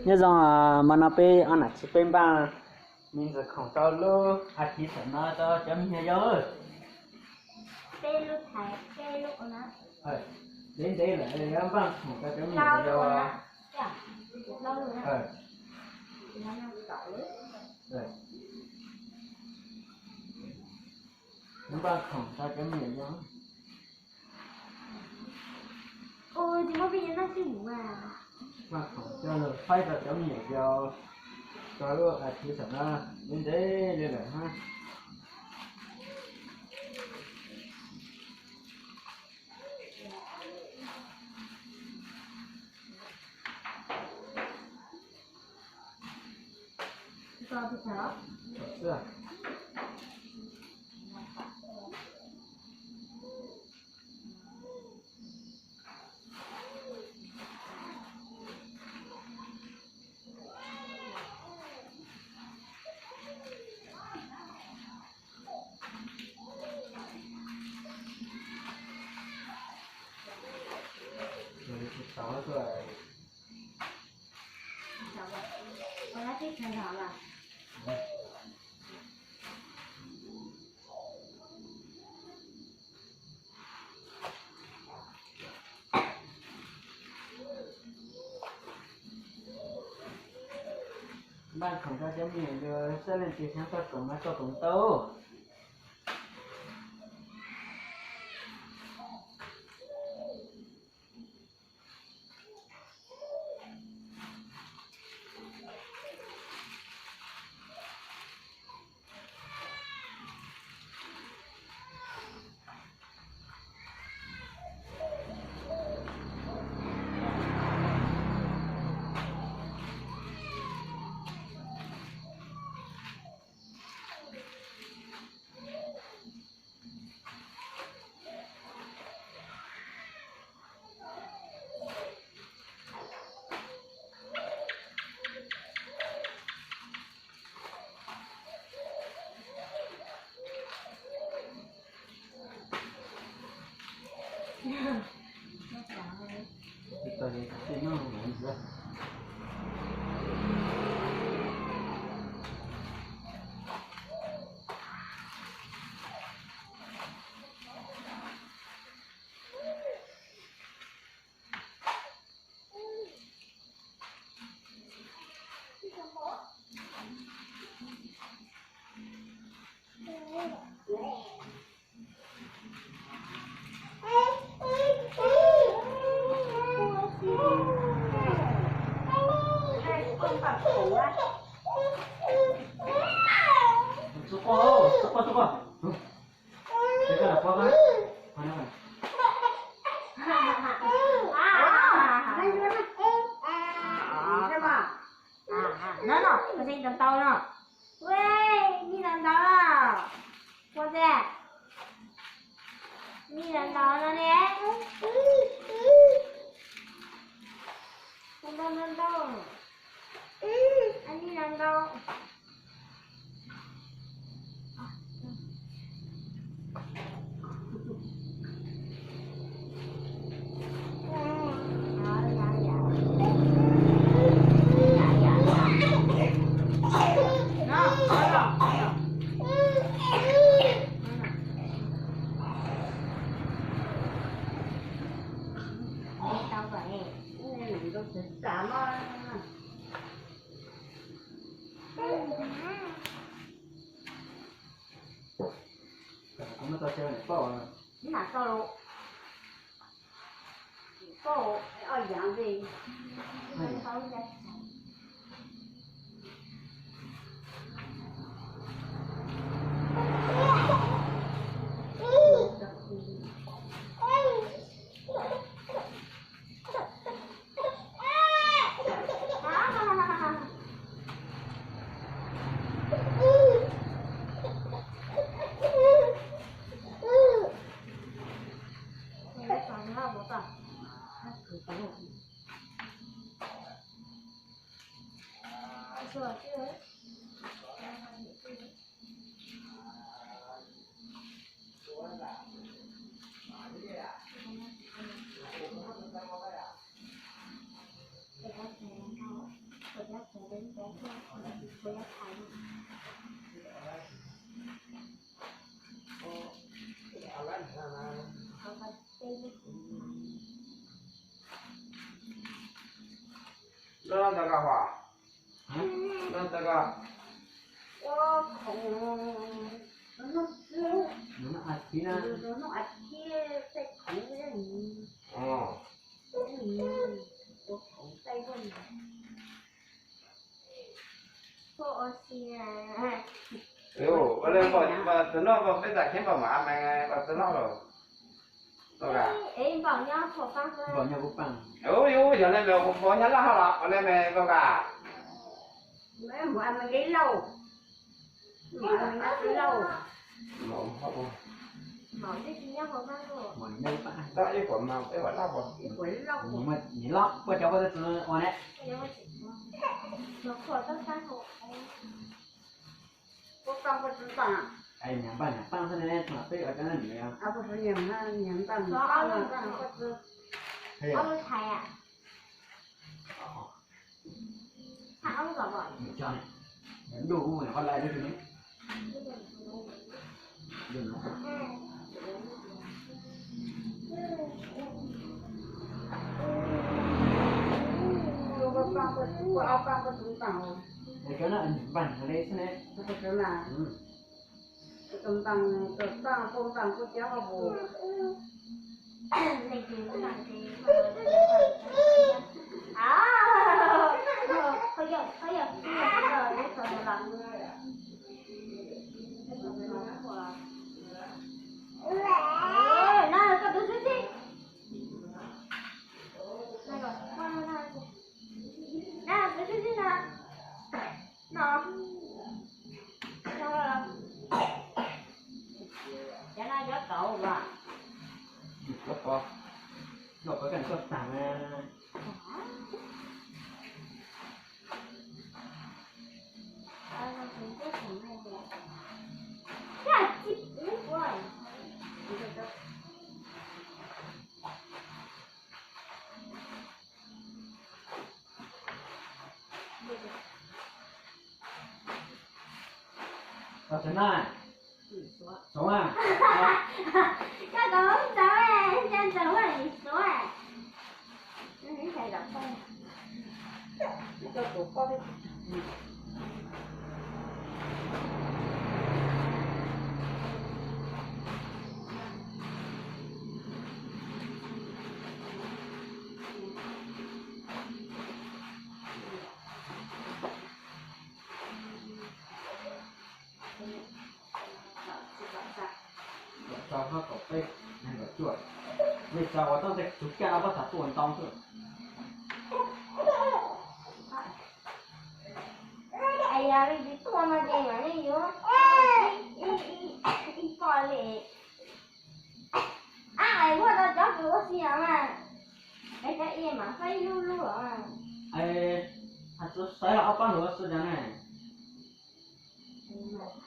Nyob zoo, mas no peb ob nam txiv peb npaj me ntsis khoom rau lub a thiv xam no rau cov me nyuam yaus. Ntev ntev lawm yuav npaj khoom rau cov me nyuam yaus. Npaj khoom rau cov me nyuam yaus. Npaj khoom coj los faib rau cov me nyuam yaus rau lub a thiv xam no ntev ntev li lawm hab. Npaj khoom rau cov me nyuam yaus, sab leej twg xav tau khoom mas tau khoom tau. No no, koj tseem ntau ntau no. Ua, mi ntau ntau no. Ua txij, mi ntau ntau no ne. Ntau ntau ntau. Mi ntau ntau. Loj ntawd koj, loj ntawd koj. Ua li pom txiv loj, peb tam khiab pom mas a me pom txiv loj lawm. Yog li me kuv pom nyab laj hov los ua li me koj kam. Ib qhuam mas peb ua loj, ua loj, ua cov ua txwv ua ne. Niam npaj niam paj xwb ne, peb ua cov niam. Ntuj, qhov lais lub. Cov no niam npaj niam li xwb ne. Cov no cov kauv los? Cov kauv, cov kauv tag na. Koj kom lub ntawd, cov ntawd ua li suav. Rau hauv kaum peb, nees nkaum cuaj, nej tsa ua tau tej tus kaj no pob txha tuaj ntau xwb. Yog li tsis tuaj no ces mam li yuav ib poj li. Ab, muaj tau cov kws ua si os mas, es cov i mas faib lub lub os. Hais txog xaiv los ob pab hluas xwb cov ne.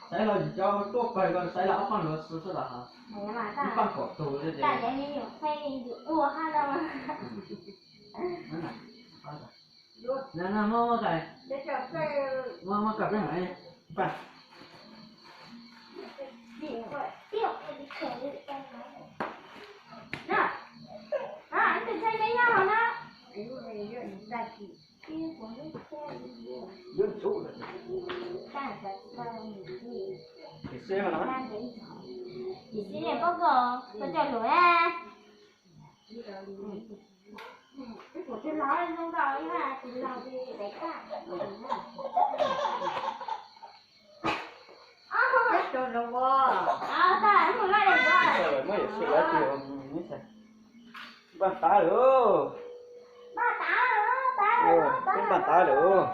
Xaiv los yus cov tuaj pawg ko xaiv los ob pab hluas xwb xwb los ib pab kaum tus li ces. Muab, muab kawm peb mam li pab. Pob koj, koj coj lus. Npaj tav lawm, npaj tav lawm.